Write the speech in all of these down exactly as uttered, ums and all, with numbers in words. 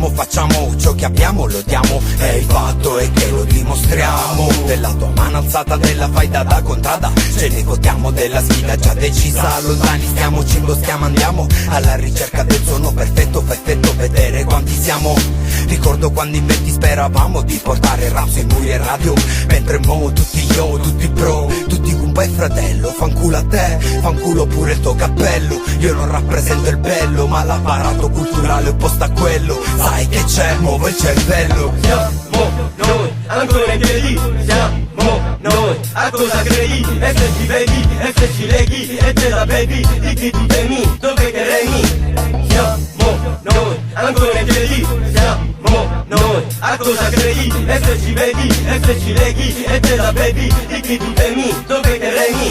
Facciamo ciò che abbiamo, lo diamo, e il fatto è che lo dimostriamo. Della tua mano alzata, della faida da contrada, ce ne gotiamo della sfida già decisa. Lontani stiamo, ci imboschiamo, andiamo alla ricerca del suono perfetto, fa effetto vedere quanti siamo. Ricordo quando in venti speravamo di portare rap sui muri e radio, mentre mo tutti io, tutti pro, tutti cumpa e fratello. Fanculo a te, fanculo pure il tuo cappello. Io non rappresento il bello, ma l'apparato culturale opposto a quello. Sai che c'è? Muovo il cervello. Siamo noi, ancora in piedi. Siamo noi, a cosa credi? E se ci vedi, e se ci leghi, e te la bevi, di chi tu temi, dove che remi? Siamo noi, ancora in piedi. Siamo noi, a cosa credi? E se ci vedi, e se ci leghi, e te la bevi, di chi tu temi, dove che remi?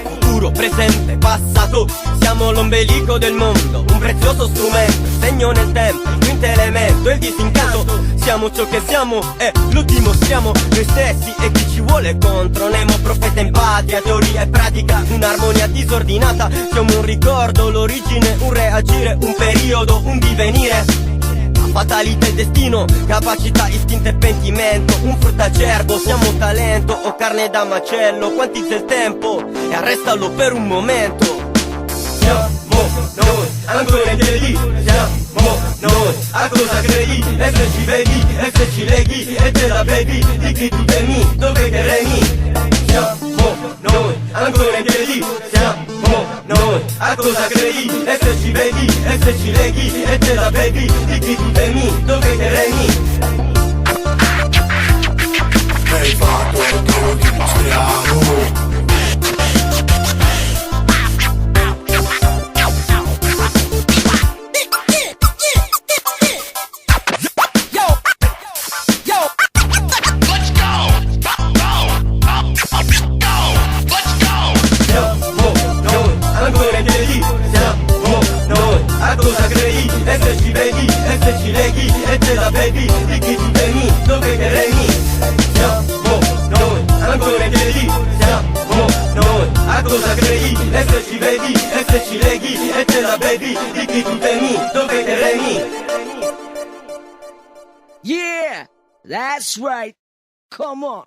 Futuro, presente, passato, siamo l'ombelico del mondo, un prezioso strumento, segno nel tempo, il quinto elemento, il disincanto. Siamo ciò che siamo e lo dimostriamo noi stessi e chi ci vuole contro. Nemo, profeta in patria, teoria e pratica, un'armonia disordinata. Siamo un ricordo, l'origine, un reagire, un periodo, un divenire. La fatalità è destino, capacità, istinto e pentimento, un frutto acerbo, siamo talento o carne da macello, quantizza il tempo e arrestalo per un momento. Siamo noi, ancora in piedi, siamo noi, a cosa credi? E se ci vedi, e se ci leghi, e te la bevi, di chi tu temi, dove che remi? Siamo noi, ancora in piedi, siamo noi, a cosa credi? E se ci vedi, e se ci leghi, e te la bevi, di chi tu temi, dove che remi? Hai fatto e te lo dimostriamo. Yo! Yo! Let's go! Go! Go! Go! Let's go! Siamo noi, ancora in piedi, siamo noi, a cosa credi? E se ci vedi, e se ci leghi, e te la bevi, di chi tu temi, dove che remi? Siamo noi, ancora in piedi, siamo noi, a cosa credi? E se ci vedi, e se ci leghi, e te la bevi, di chi tu temi, dove che remi? Yeah, that's right. Come on.